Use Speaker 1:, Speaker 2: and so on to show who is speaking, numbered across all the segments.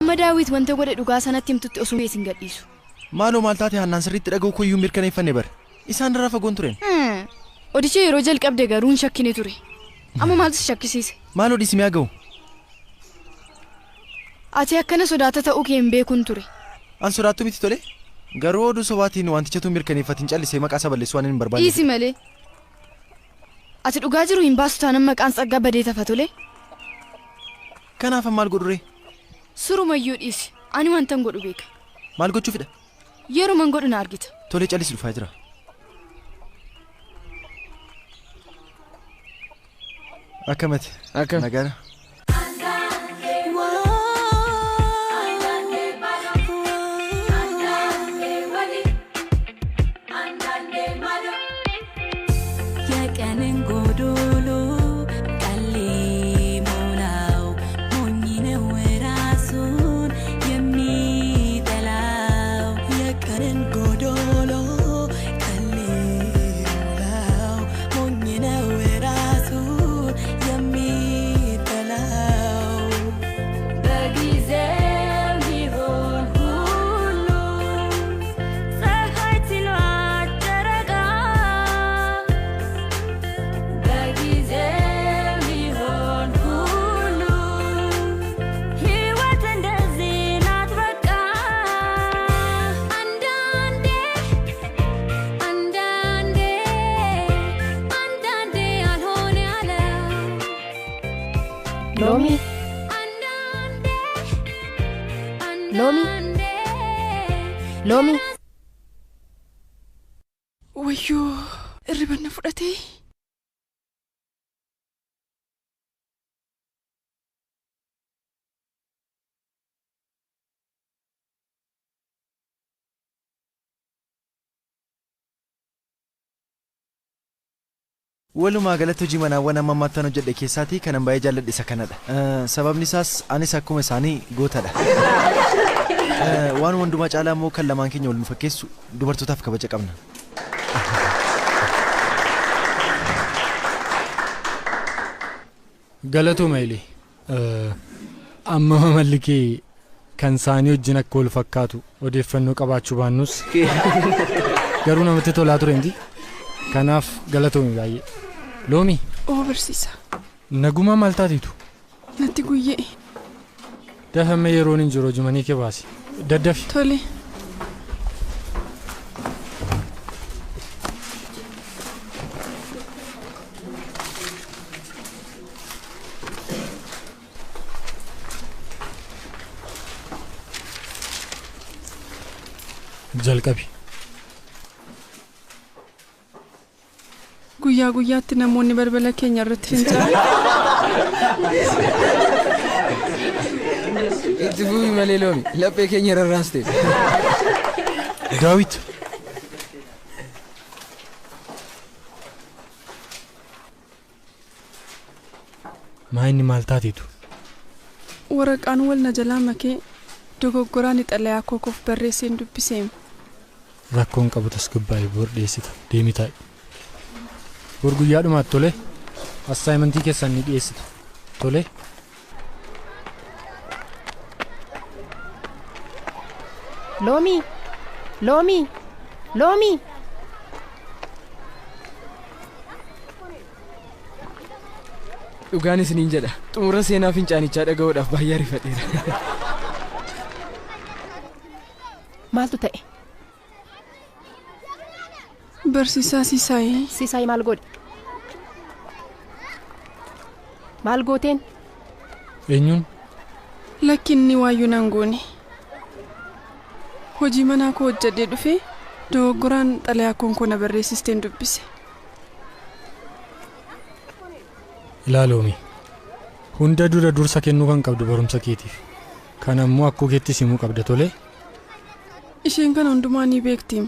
Speaker 1: Amma Daawit wanta godhe dhugaa sanatti himtutti osoo isin gadhiisu.
Speaker 2: Maaloo maal taate Haannaan sirriitti dhaga'uu koyyuu mirkaneeffanne bara. Isaan irraa fagoon tureen.
Speaker 1: Odicha yeroo jalqabde garuu hin shakkine ture. Amma maaltu si shakkisiise?
Speaker 2: Maaloo dhiisi mi'a ga'u.
Speaker 1: Ati akkana sodaata ta'uu kee hin beekuun ture.
Speaker 2: An sodaattuu miti tole. Garuu oduu sobaatiin wantichatu mirkaneeffatiin callisee maqaa isa balleessuu waan hin barbaanne.
Speaker 1: Dhiisi malee. Ati dhugaa jiru hin baastu taanaan maqaan Tsaggaa badee tafa tole.
Speaker 2: Kanaaf maal godhu ree?
Speaker 1: Surumayyuu dhiisi. Ani wantan godhu beeka.
Speaker 2: Maal gochuufidha?
Speaker 1: Yeruman godhu na argita.
Speaker 2: Tolee callisi dhufaa jira. Akkamati?
Speaker 3: Akkam.
Speaker 2: Nagaadha.
Speaker 4: የቀንን ጎዶሎ ቀን ሊሞላው ሞኝ ነው ራሱን የሚጠላው። የቀንን ጎዶሎ ቀን ሊሞላው ሞኝ ነው ራሱን የሚጠላው። በጊዜው ሊሆን ሁሉ ፀሐይ ትሏት ጨረቃ በጊዜው ሊሆን ሁሉ ሕይወት እንደዚህ ናት በቃ። አንዳንዴ አንዳንዴ አንዳንዴ አልሆን ያለው
Speaker 5: Loomii.
Speaker 4: አንዳንዴ
Speaker 5: Loomii.
Speaker 4: አንዳንዴ
Speaker 5: Loomii.
Speaker 6: Wayyoo, irriba na fudhatee.
Speaker 2: Walumaa galatti hojii manaawwan amma ammaatti hojjedhe keessaatii kanan baay'ee jaalladhe isa kanadha. Sababni isaas anis akkuma isaanii gootadha. Waan hundumaa caalaa immoo kan lamaan keenya wal nu fakkeessu dubartootaaf kabaja qabna.
Speaker 3: Galatooma Ilee. Amma malli kee kan isaanii wajjin akka wal fakkaatu odeeffannoo qabaachuu baannus garuu namatti tolaa ture miti. Kanaaf galatoomi baay'ee. Loomii.
Speaker 6: Oo barsiisa.
Speaker 3: Nagumaa maal taateetu?
Speaker 6: Natti guyyee.
Speaker 3: Dafamee yeroon hin jiru hojii kee baasi. Daddafi.
Speaker 6: Tole.
Speaker 3: Jalqabi.
Speaker 6: Guyyaa guyyaatti namoonni balbala keenya irratti fincaa'u.
Speaker 7: Itti fufi malee Loomi, laphee keenya rarraaste.
Speaker 3: Daawit. Maa inni maal taateetu?
Speaker 6: Waraqaan wal na jalaa makee dogoggoraan xalayaa kookoof barreesseen dubbiseem.
Speaker 3: Rakkoon qabu tasgabbaa'ee bor dhiyeessita. Deemi taa'i. Bor guyyaa dhumaatti tole. Assaayimentii keessan ni dhiyeessitu. Tole.
Speaker 5: Loomii. Loomii. Loomii.
Speaker 7: Dhugaan isiniin jedha. Xumura seenaa fincaanichaa dhaga'uudhaaf baay'ee ariifadheera.
Speaker 5: Maaltu ta'e?
Speaker 6: Barsiisaa Sisaayee.
Speaker 5: Sisaayee maal godhe? Maal gooteen?
Speaker 3: Eenyuun?
Speaker 6: Lakki inni waayyuu nan goone. Hojii manaa koo hojjedhee dhufee dogoggoraan xalayaa konkona barreessisteen dubbise.
Speaker 3: Ilaaloomi. Hunda dura dursa kennuu kan qabdu barumsa keetiif. Kan ammoo akkoo keettis himuu qabda tole.
Speaker 6: Isheen kana hundumaa ni beekti.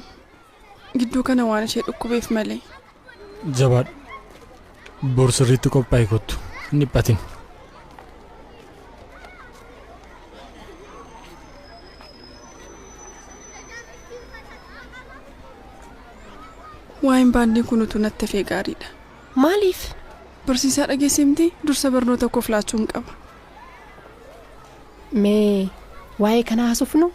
Speaker 6: Gidduu kana waan ishee dhukkubeef malee.
Speaker 3: Jabaadhu. Bor sirriitti qophaa'e kottu. Hin dhiphatin.
Speaker 6: Waa'een baandii kun utuu natti hafee gaariidha.
Speaker 5: Maaliif?
Speaker 6: Barsiisaa dhageessimti dursa barnoota koof laachuun qaba.
Speaker 5: Mee Waa'ee kanaa haasofnu?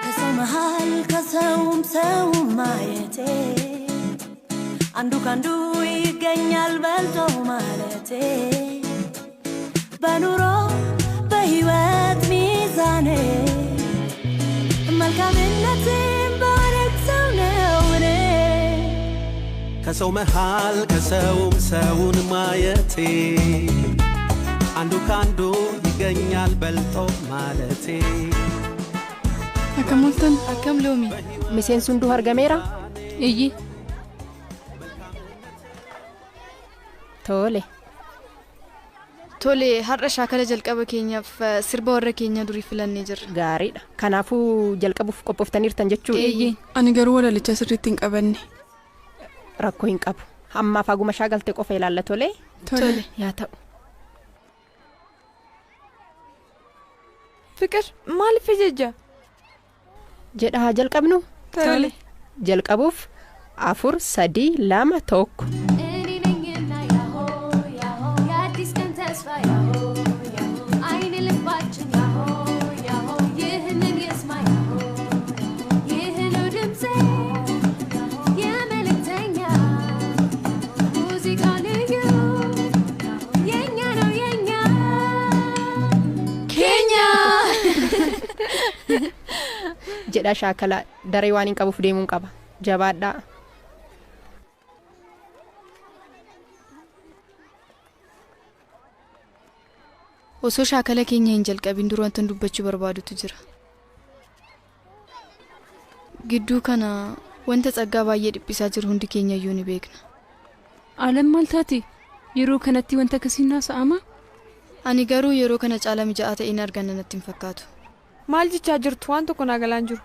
Speaker 4: ከሰው መሃል ከሰውም ሰው ማየቴ አንዱ ከአንዱ ይገኛል በልጦ ማለቴ በኑሮ በህይወት ሚዛኔ መልካምነቴን ባረግሰው ነው እኔ።
Speaker 8: ከሰው መሃል ከሰውም ሰውን ማየቴ አንዱ ከአንዱ ይገኛል በልጦ ማለቴ።
Speaker 6: Akkam ooltan?
Speaker 1: Akkam Loomi?
Speaker 5: Miseensi hunduu argameera?
Speaker 9: Iyyi.
Speaker 5: Tole.
Speaker 1: Tole, har'a shaakala jalqaba keenyaaf sirba warra keenya durii filannee jirra.
Speaker 5: Gaariidha. Kanaafuu jalqabuuf qophooftaniirtan jechuudha.
Speaker 1: Eeyyee.
Speaker 6: Ani garuu walalicha sirriitti hin qabanne.
Speaker 5: Rakkoo hin qabu. Ammaaf haguma shaagalte qofa ilaalla tole.
Speaker 6: Tole.
Speaker 5: Yaa ta'u.
Speaker 10: Fiqir, maaliif ejejja?
Speaker 5: Jedha haa jalqabnu?
Speaker 10: Tole.
Speaker 5: Jalqabuuf 4, 3, 2, 1.
Speaker 4: እኔ ነኝና ያሆ ያሆ የአዲስ ቀን ተስፋ ያሆ ያሆ አይን ልባችን ያሆ ያሆ ይህንን ይስማ ያሆ ይህ ነው ድምፄ የመልእክተኛ ሙዚቃ ልዩ የኛ ነው የኛ
Speaker 1: Keenya!
Speaker 5: Jedha shaakala daree waan hin qabuuf deemuun qaba. Jabaadhaa.
Speaker 1: Osoo shaakala keenya hin jalqabin dura wantan dubbachuu barbaadutu jira. Gidduu kana wanta Tsaggaa baay'ee dhiphisaa jiru hundi keenya iyyuu ni beekna.
Speaker 9: Alam maal taate? Yeroo kanatti wanta akkasiin haasa'ama?
Speaker 1: Ani garuu yeroo kana caala mijaa'aa ta'een arganna natti hin fakkaatu.
Speaker 10: Maal jechaa jirtu? Waan tokko naa galaan jiru.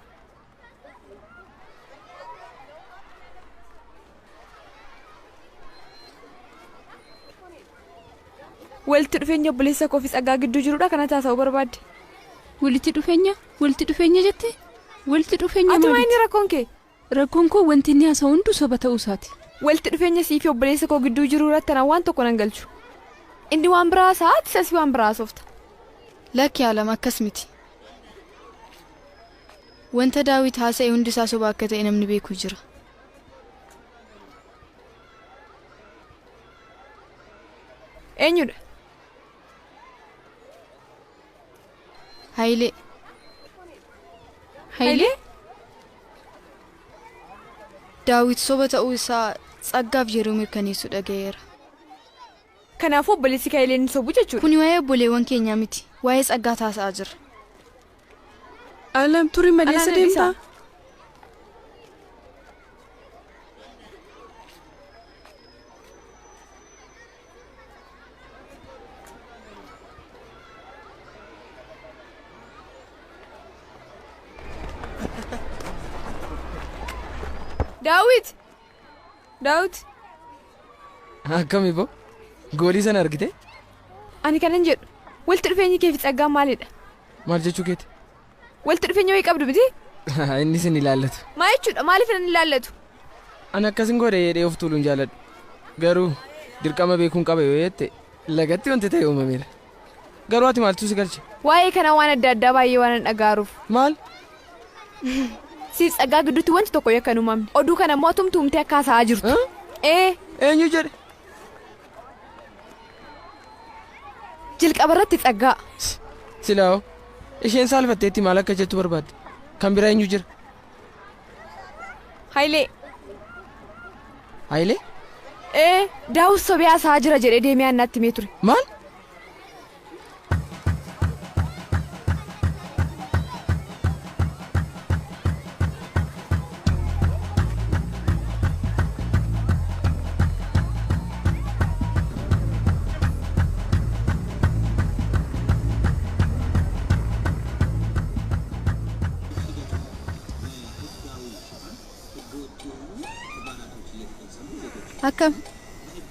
Speaker 10: Walitti dhufeenya obboleessa koo fi Tsaggaa gidduu jirudha kana taasisuu barbaadde.
Speaker 9: Walitti dhufeenya? Walitti dhufeenya jette? Walitti dhufeenya
Speaker 10: Ati maa
Speaker 9: maaliiti?
Speaker 10: inni rakkoon kee?
Speaker 9: Rakkoon koo wanti inni haasa'u hunduu soba ta'uu isaati.
Speaker 10: Walitti dhufeenya sii fi obboleessa koo gidduu jiru irratti anaan waan tokko nan galchu. Inni waan biraa haasa'aa, ati asii waan biraa haasofta.
Speaker 1: Lakki Alam, akkas miti. Wanta Daawit haasa'e hundi isaa soba akka ta'e namni beeku jira.
Speaker 10: Eenyudha?
Speaker 1: Hayilee.
Speaker 9: Hayilee?
Speaker 1: Daawit soba ta'uu isaa Tsaggaaf yeroo mirkaneessu dhaga'eera.
Speaker 10: Kanaafuu obboleessi kee Hayileen hin sobu jechuudha.
Speaker 1: Kuni waa'ee obboleewwan keenyaa miti. Waa'ee Tsaggaa taasa'aa jira.
Speaker 6: Alam, turii malee
Speaker 10: Anaan
Speaker 6: eessa deemtaa?
Speaker 10: dhiisaa. Daawit! Daawit!
Speaker 7: Akkami boo? Goolii sana argite?
Speaker 10: Ani kanan jedhu walitti dhufeenyi kee fi Tsaggaan maalidha?
Speaker 7: Maal jechuu keeti?
Speaker 10: Walitti dhufeenya wayii qabdu miti?
Speaker 7: Inni sin ilaallatu.
Speaker 10: Maal jechuudha? Maaliif nan ilaallatu?
Speaker 7: Ani akkasin godhe jedhee of tuuluun jaaladhu. Garuu dirqama beekuun qaba yoo jette lagatti wanti ta'e uumameera. Garuu ati maaltu si galche?
Speaker 10: Waa'ee kanaa waan adda addaa baay'ee waan an dhagaaruuf.
Speaker 7: Maal?
Speaker 10: Siif Tsaggaa gidduutti wanti tokko yakka hin uumamne. Oduu kana immoo atumtuumtee akka haasa'aa jirtu. Ee.
Speaker 7: Eenyu jedhe?
Speaker 10: Jalqaba irratti Tsaggaa.
Speaker 7: Silaa'oo isheen saalfatteetti maal akka jettu barbaadde? Kan biraa eenyu jira?
Speaker 10: Hayilee.
Speaker 7: Hayilee?
Speaker 10: Ee, Daawit sobee haasa'aa jira jedhee deemee annaatti himee ture.
Speaker 7: Maal?
Speaker 1: Akkam?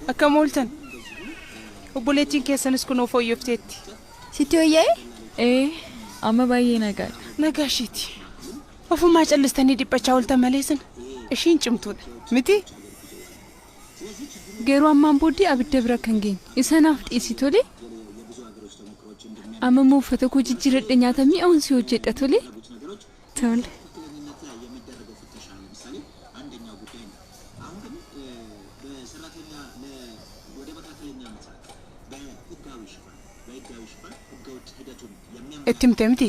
Speaker 11: Akkam ooltan? Obboleettiin keessanis kunoo fooyyofteetti.
Speaker 1: Sitti wayyaa'e?
Speaker 12: Ee, amma baay'ee nagaadha.
Speaker 11: Nagaa isheeti. Ofumaa callistanii dhiphachaa ooltan malee sin. Ishiin cimtuudha. Miti?
Speaker 9: Garuu ammaan booddee abidda bira kan geenye. Isa naaf dhiisi tole. Amma immoo uffata koo jijjiiradhe nyaata mi'aawun si hojjedha tole. Tole.
Speaker 11: Itti himte miti?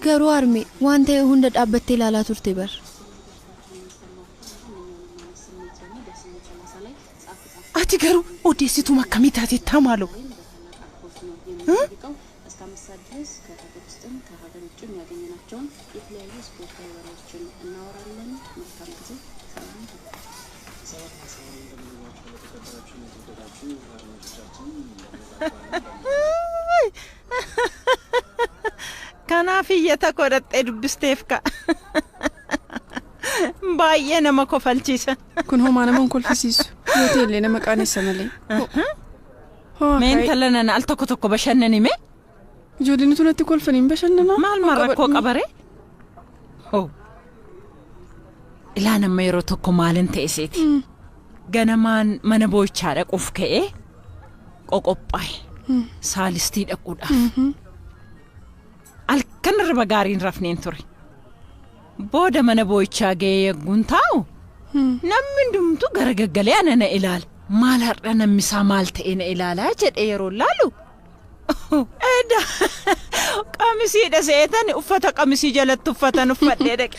Speaker 1: Garuu harmee waan ta'e hunda dhaabbattee ilaalaa turte bar.
Speaker 11: Ati garuu odeessituma akkamii taateettaa maaloo? Kanaaf iyyata godhattee dubbisteef ka'a. Baay'ee nama kofalchiisa.
Speaker 6: Kun homaa nama hin kolfisiisu. Yoo ta'e illee nama qaanessa malee.
Speaker 11: Mee intala nana al tokko tokko bashannani mee?
Speaker 6: Ijoolleen utuu natti kolfanii hin bashannanaa?
Speaker 11: Maal maal rakkoo qabaree? Hoo. Ilaan amma yeroo tokko maalin ta'e seeti? Ganamaan mana boo'ichaa dhaquuf ka'ee qoqophaa'e. Saalistii dhaquudhaaf. Halkan irra gaariin rafneen ture. Booda mana boo'ichaa ga'ee yagguun taa'u namni hundumtuu gara gaggalee ana na ilaala. Maal har'a namni isaa maal ta'e na ilaalaa jedhee yeroo laalu. Edaa qamisiidha seetan uffata qamisii jalatti uffatan uffadhee dhaqe.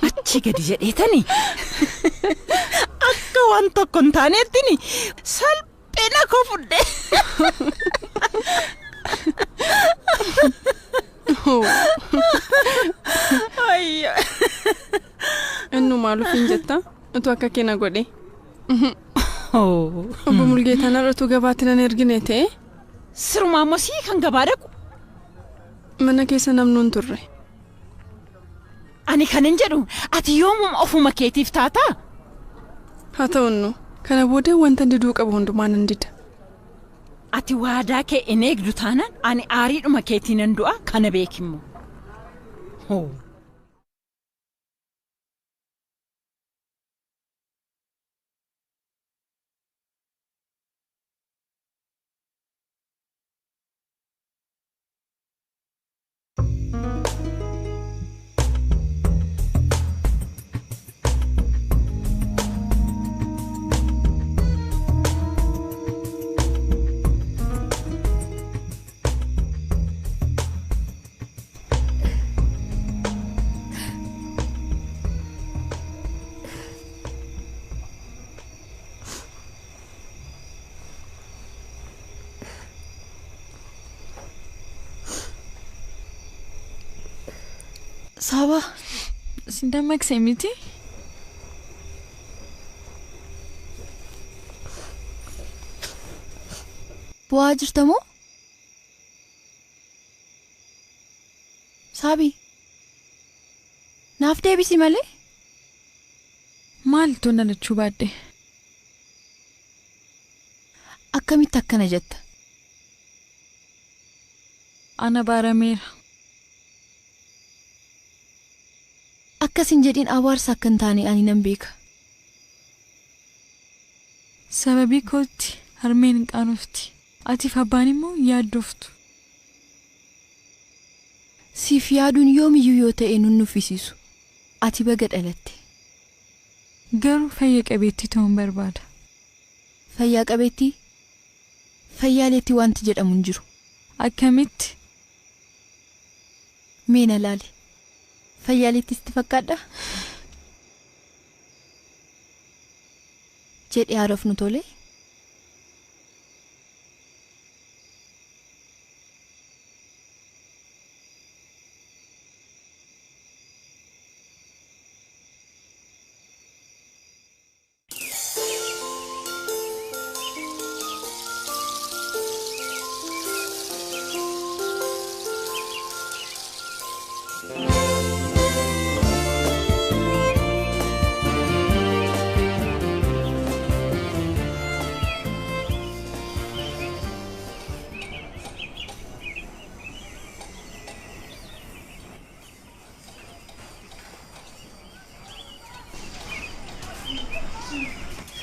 Speaker 11: Achi gadi jedheetani akka waan tokko hin taanettini salphina koo fudhee.
Speaker 6: Innu maaluuf hin jetta? Utuu akka kee na godhe. Obbo Mulgeetaan har'a utuu gabaatti nan ergine ta'e.
Speaker 11: Sirumaa immoo sii kan gabaa dhaqu.
Speaker 6: Mana keessa namni hin turre.
Speaker 11: Ani kanan jedhu ati yoomuma ofuma keetiif taataa?
Speaker 6: Haa ta'unnu kana booda wanta diduu qabu hundumaa nan dida.
Speaker 11: Ati waadaa kee hin eegdu taanaan ani aariidhuma keetiin nan du'a kana beekimmoo. Hoo.
Speaker 1: Saaba,
Speaker 12: sin dammaqsee miti?
Speaker 1: Bu'aa jirta moo? Saabi, naaf deebisi malee.
Speaker 12: Maaltu na lachuu baadde?
Speaker 1: Akkamitti akkana jetta?
Speaker 12: Ana baarameera.
Speaker 1: Akkas hin jedhin abaarsa akka hin taane ani nan beeka.
Speaker 12: Sababii kootti harmeen hin qaanofti. Atiif abbaan immoo yaaddoftu.
Speaker 1: Siif yaaduun yoomiyyuu yoo ta'e nun nuffisiisu. Ati baga dhalatte.
Speaker 12: Garuu fayya qabeettii ta'uun barbaada.
Speaker 1: Fayyaa qabeettii? Fayyaaleetti wanti jedhamu hin jiru.
Speaker 12: Akkamitti?
Speaker 1: Mee na laali. Fayyaaleettis sitti fakkaadhaa? Jedhee haarofnu tole.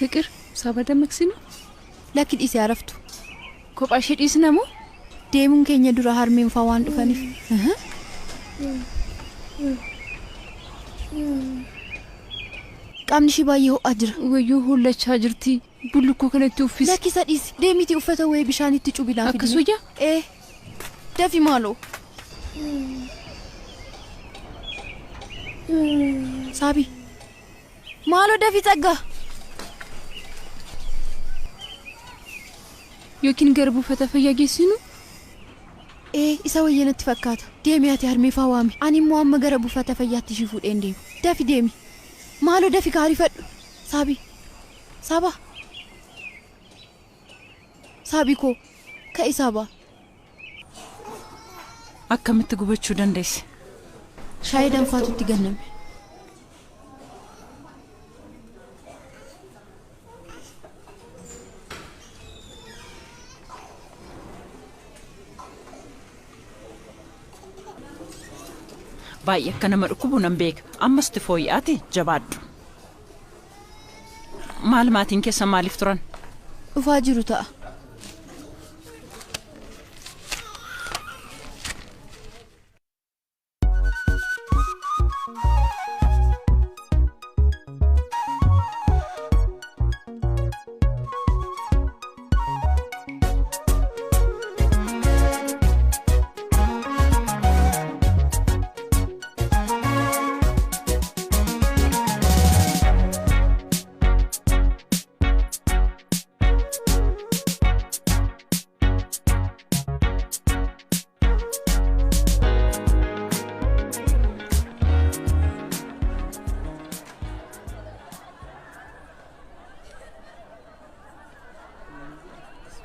Speaker 9: Fiqir saba dammaqsinu?
Speaker 10: Lakki dhiisee araftu.
Speaker 9: Kophaa ishee dhiisna moo?
Speaker 10: Deemuun keenya dura harmeen faa waan dhufaniif. Qaamni ishee baay'ee ho'aa jira.
Speaker 9: Wayyoo hollachaa jirti. Bullukkoo kanatti uffisi.
Speaker 10: Lakki isa dhiisi. Deemiitii uffata wayii bishaanitti cubi naaf fidi.
Speaker 9: Akkas wayyaa?
Speaker 10: Ee. Dafi maaloo. Saabii. Maaloo dafi Tsaggaa.
Speaker 9: Yookiin gara buufata fayyaa geessinu?
Speaker 10: Ee, isa wayya natti fakkaata. Deemi ati harmee faa waami. Ani immoo amma gara buufata fayyaatti ishii fuudheen deema. Dafi deemi. Maaloo dafi kaarifadhu. Saabii. Saabaa. Saabii koo. Ka'i Saabaa.
Speaker 11: Akkamitti gubachuu dandeesse?
Speaker 10: Shaayii danfaatu itti ganname.
Speaker 11: Baay'ee akka nama dhukkubu nan beeka. Ammas itti fooyya'aati jabaadhu. Maal maatiin keessa maaliif turan?
Speaker 10: Dhufaa jiru ta'a.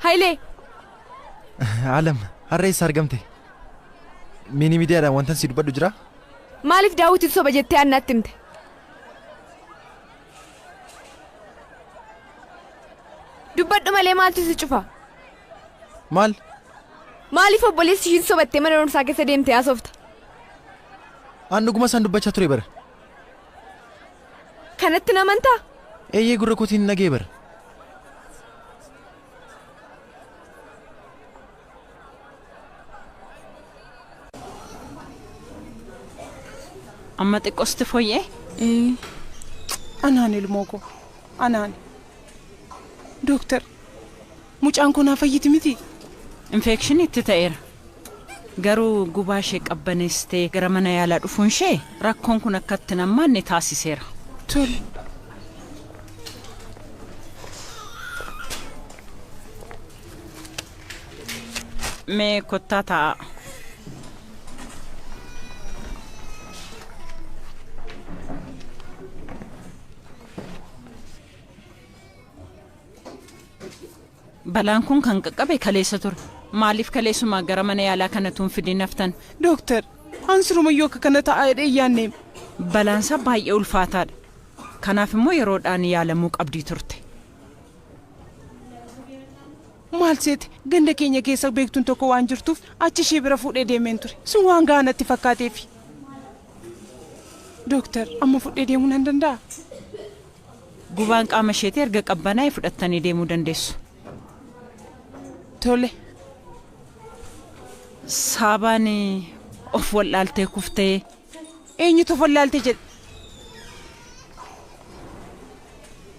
Speaker 10: Hayilee.
Speaker 2: Alam, har'a eessa argamte? Miini miidiyaadhaan wantan si dubbadhu jira?
Speaker 10: Maaliif daawwitiin soba jettee annaatti himte? Dubbadhu malee maaltu si cufa?
Speaker 2: Maal?
Speaker 10: Maaliif obboleessi ishiin sobattee mana barumsaa keessa deemtee haasofta?
Speaker 2: An dhuguma isaan dubbachaa ture bara.
Speaker 10: Kanatti na amantaa?
Speaker 2: Eeyyee gurra kootiin nagee bara.
Speaker 11: Amma xiqqoosti fooyya'e?
Speaker 6: Anaan ilmoo koo. Anaan. Dooktar, mucaan kun haa fayyiti miti?
Speaker 11: Infekshinii itti ta'eera. Garuu gubaa ishee qabbaneessitee gara mana yaalaa dhufuun ishee rakkoon kun akka itti nammaanne taasiseera.
Speaker 6: Tole.
Speaker 11: Mee kottaa taa'aa. Balaan kun kan qaqqabe kaleessa ture. Maaliif kaleessumaa gara mana yaalaa kanatu hin fidin haftan?
Speaker 6: Dooktar, an sirumayyuu akka kana taa'aa jedhee yaanneem.
Speaker 11: Balaansaa baay'ee ulfaataadha. Kanaaf immoo yeroodhaan yaalamuu qabdii turte.
Speaker 6: Maal seete ganda keenya keessa beektuun tokko waan jirtuuf achi ishee bira fuudhee deemeen ture. Sun waan gahaa natti fakkaateefi. Dooktar, amma fuudhee deemuu nan danda'a?
Speaker 11: Gubaan qaama isheetii erga qabbanaa'ee fudhattanii deemuu dandeessu.
Speaker 6: Tole.
Speaker 11: Saabaan of wallaaltee kuftee.
Speaker 6: Eenyutu of wallaaltee jedhe?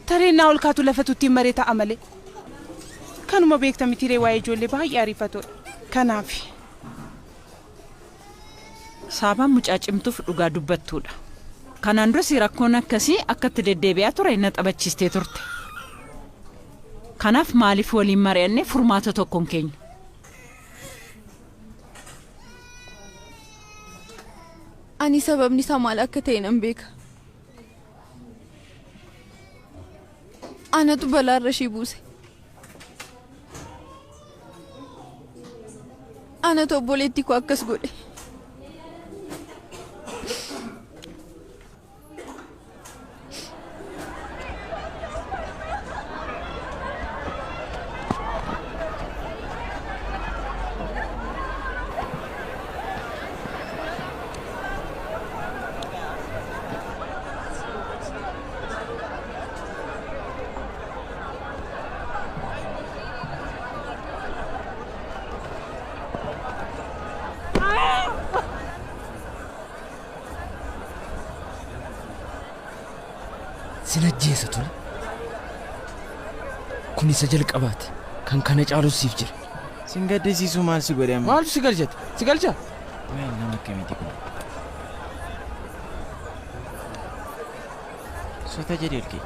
Speaker 6: Tareen naa ol kaatu lafa tuttiin maree ta'a malee. Kanuma beekta miti ree waa'ee ijoollee baay'ee ariifatoodha. Kanaaf.
Speaker 11: Saabaan mucaa cimtuuf dhugaa dubbattuudha. Kanaan duras rakkoon akkasii akka itti deddeebi'aa ture na taphachiistee turte. Kanaaf maaliif waliin mari'annee furmaata tokkoon keenya?
Speaker 1: Ani sababni isaa maal akka ta'e nan beeka. Anatu balaarra ishee buuse. Anatu obboleettii koo akkas godhe.
Speaker 7: Sin ajjeesa tole. Kun isa jalqabaati. Kan kana caalus siif jira.
Speaker 2: Sin gaddisiisuu maal si godhe amma?
Speaker 7: Maaltu si galchate? Si galcha?
Speaker 2: Waan nama akkamiiti kun? Sota jedhi olkee.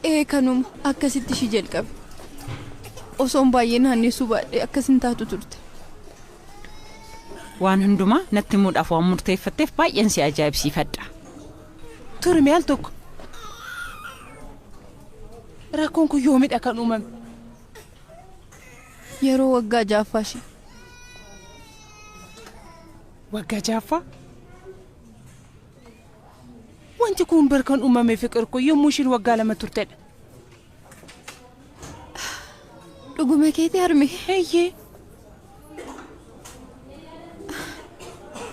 Speaker 10: Ee kanuma akkasitti ishii jalqabe. Osoon baay'ee naanneessuu baadhee akkas hin taatu turte.
Speaker 11: Waan hundumaa natti himuudhaaf waan murteeffatteef baay'een si ajaa'ibsiifadha.
Speaker 6: Ture mee al tokko. Rakkoon kun yoomidha kan uumame?
Speaker 10: Yeroo waggaa ja'affaa ishee.
Speaker 6: Waggaa ja'affaa? Wanti kun bar kan uumame Fiqir koo yommuu ishiin waggaa 2 turtedha.
Speaker 10: Dhuguma keetii harme?
Speaker 6: Eeyyee.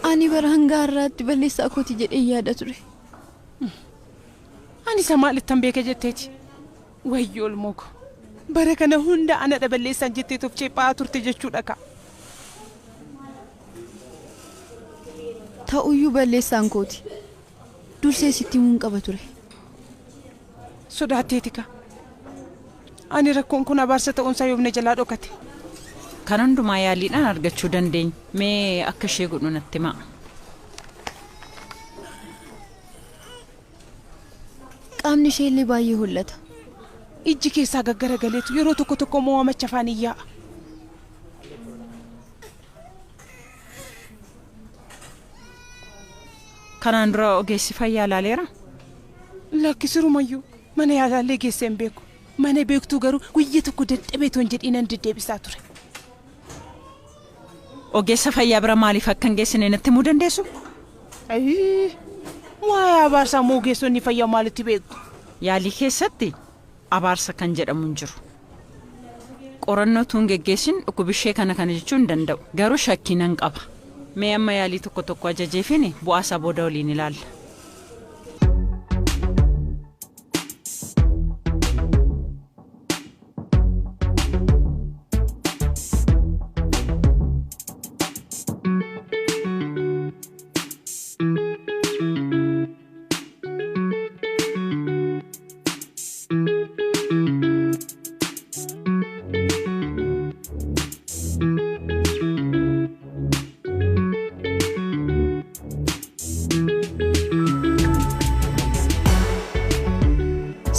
Speaker 10: Ani bara hanga har'aatti balleessaa kooti jedhee yaada ture.
Speaker 6: Ani isa maalittan beeka jetteeti? Wayyoo ilmoo koo. Bara kana hunda anadha balleessaan jettee of ceephaa turte jechuudha ka.
Speaker 10: Ta'uyyuu balleessaan kooti. Dursee sitti himuun qaba ture.
Speaker 6: Sodaatteeti ka. Ani rakkoon kun abaarsa ta'uunsaa yoomna jalaa dhokate.
Speaker 11: Kan hundumaa yaaliidhaan argachuu dandeenya. Mee akka ishee godhu natti himaa.
Speaker 10: Qaamni ishee illee baay'ee hollata.
Speaker 6: Ijji keessaa gaggaragaleetu yeroo tokko tokko immoo waamacha afaan iyyaa'a.
Speaker 11: Kanaan dura ogeessi fayyaa ilaaleera?
Speaker 6: Lakki sirumayyuu mana yaalaallee geessee hin beeku. Mana beektuu garuu guyya tokko dadhabee toon jedhiinan deddeebisaa ture.
Speaker 11: Ogeessa fayyaa bira maaliif akka hin geessine natti himuu dandeessu?
Speaker 6: Waa'ee abaarsaa moo ogeessonni fayyaa maalitti beeku?
Speaker 11: Yaalii keessatti abaarsa kan jedhamu hin jiru. Qorannoo tuun geggeessin dhukkubishee kana kana jechuu hin danda'u. Garuu shakkii nan qaba. Mee amma yaalii tokko tokko ajajeefini bu'aa isaa booda waliin ilaalla.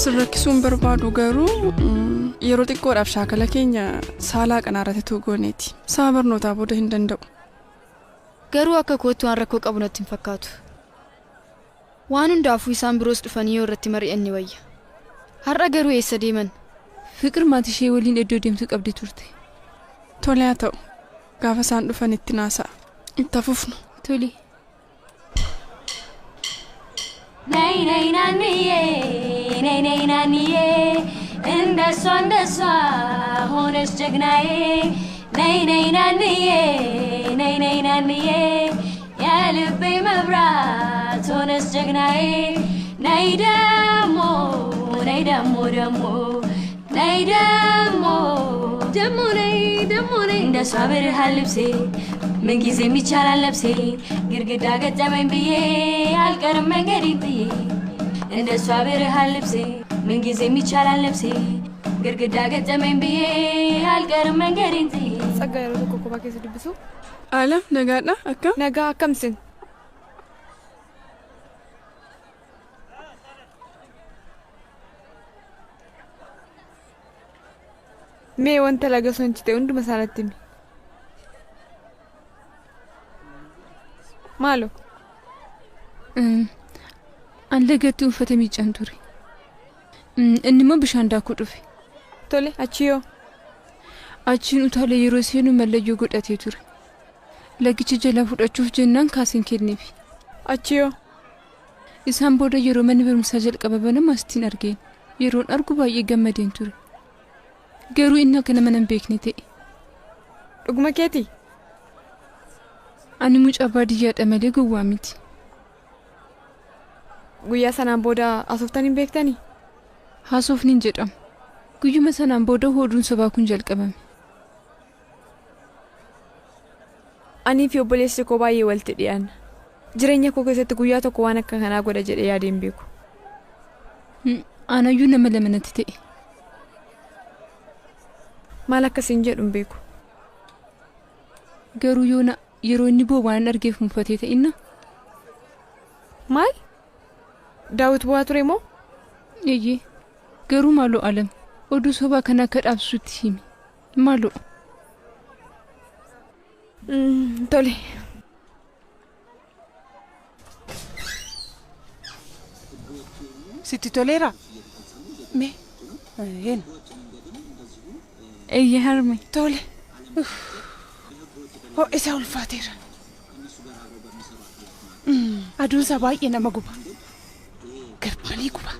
Speaker 13: Sirrakkisuun barbaadu garuu yeroo xiqqoodhaaf shaakala keenya saalaa qanaarratti gooneeti. Sa'a barnootaa booda hin danda'u.
Speaker 1: Garuu akka kootti waan rakkoo qabu natti hin fakkaatu. Waan hundaafuu isaan biroos dhufanii yoo irratti mari'anni wayya. Har'a garuu eessa deeman?
Speaker 9: Fiqir maatii ishee waliin iddoo deemtu qabdi turte.
Speaker 13: Tole haa ta'u. Gaafa isaan dhufan itti naasa'a. Itti hafufnu.
Speaker 9: Tole.
Speaker 4: Nay nay naniye, nay nay naniye, እንደሷ እንደሷ ሆነች ጀግናዬ። ነይ ነይ ናንዬ፣ ነይ ነይ ናንዬ፣ የልቤ መብራት ሆነች ጀግናዬ። ነይ ደሞ ነይ ደሞ ደሞ ነይ ደሞ ደሞ ነይ ደሞ ነይ እንደሷ ብርሃን ልብሴ ምንጊዜም ይቻላል ለብሴ ግድግዳ ገጠመኝ ብዬ አልቀርም መንገዴን ጥዬ እንደሷ ብርሃን ልብሴ ምንጊዜም ይቻላል ለብሴ ግድግዳ ገጠመኝ ብዬ አልቀርም መንገዴን ጥዬ።
Speaker 12: Tsaggaa yeroo tokko kophaa keessa dubbisu.
Speaker 13: Alam nagaadha akkam?
Speaker 12: Nagaa akkamsin? Mee wanta laga sonchite hunduma isaanatti himi. Maalo?
Speaker 9: An lagatti uffata miiccan ture. Inni immoo bishaan daakuu dhufe.
Speaker 12: Tole achi yoo?
Speaker 9: Achiin utaalee yeroo seenu mallayyoo godhatee ture. Lagicha jalaa fudhachuuf jennaan kaaseen kenneefi.
Speaker 12: Achi yoo?
Speaker 9: Isaan booda yeroo manni barumsaa jalqaba banamu asittiin argeen. Yeroon argu baay'ee gammadeen ture. Garuu inni akka nama hin beekne ta'e.
Speaker 12: Dhuguma keetii?
Speaker 9: Ani mucaa baadiyyaadha malee gowwaa miti.
Speaker 14: Guyyaa sanaan booda haasoftan hin beektanii?
Speaker 9: Haasofni hin jedhamu. Guyyuma sanaan booda oduun sobaa kun jalqabame.
Speaker 14: Anii fi obboleessi koo baay'ee walitti dhiyaanna. Jireenya koo keessatti guyyaa tokko waan akka kanaa godha jedhee yaadee hin beeku.
Speaker 9: Anayyuu nama lama natti ta'e.
Speaker 14: Maal akkasiin jedhu hin beeku.
Speaker 9: Garuu yoona yeroo inni boo'u waan argeef mufatee ta'inna.
Speaker 14: Maal? Daawit bu'aa ture moo?
Speaker 9: Eeyyee. Garuu maaloo alam oduu sobaa kana akka dhaabsutti himi. Maaloo.
Speaker 14: Tole.
Speaker 6: Sitti toleera? Mee? Een.
Speaker 12: Eeyyee harme.
Speaker 6: Tole. Ho'i isaa ulfaateera. Aduun isaa baay'ee nama guba. Garmalee guba.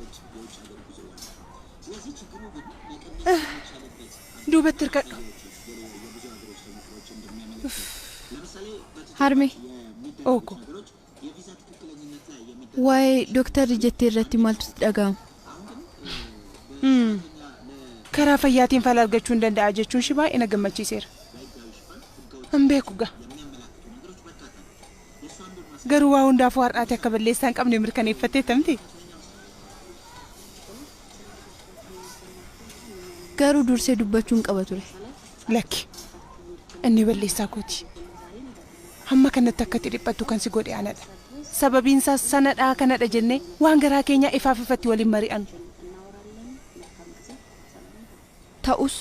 Speaker 6: Duubatti hirkadhu.
Speaker 10: Harme.
Speaker 6: Ooko.
Speaker 10: Waa'ee dooktarri jettee irratti maaltu sitti dhaga'ama?
Speaker 6: Karaa fayyaatiin fala argachuu hin danda'a jechuun shi baay'ee na gammachiiseera. Hin beeku gaa. Garuu waa hundaafuu har'aati akka balleessaa hin qabne mirkaneeffattee tamte.
Speaker 10: Garuu dursee dubbachuun qaba ture.
Speaker 6: Lakki. Inni balleessaa kooti. Hamma kanatti akka itti dhiphattu kan si godhe anadha. Sababiin isaas sanadhaa kanadha jennee waan garaa keenyaa ifaaf ifatti waliin mari'annu.
Speaker 10: Ta'us.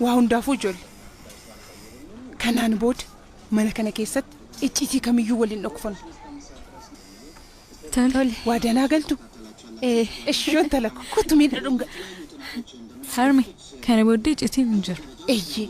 Speaker 6: Waa hundaafuu ijoollee. Kanaan booda mana kana keessatti icciitii kamiyyuu waliin dhokfannu.
Speaker 12: Tole.
Speaker 6: Waa danaa galtu. Ishoon tala kottu miidha dhunga.
Speaker 12: Harme kana booddee icciitiin hin jiru.
Speaker 6: Eeyyee.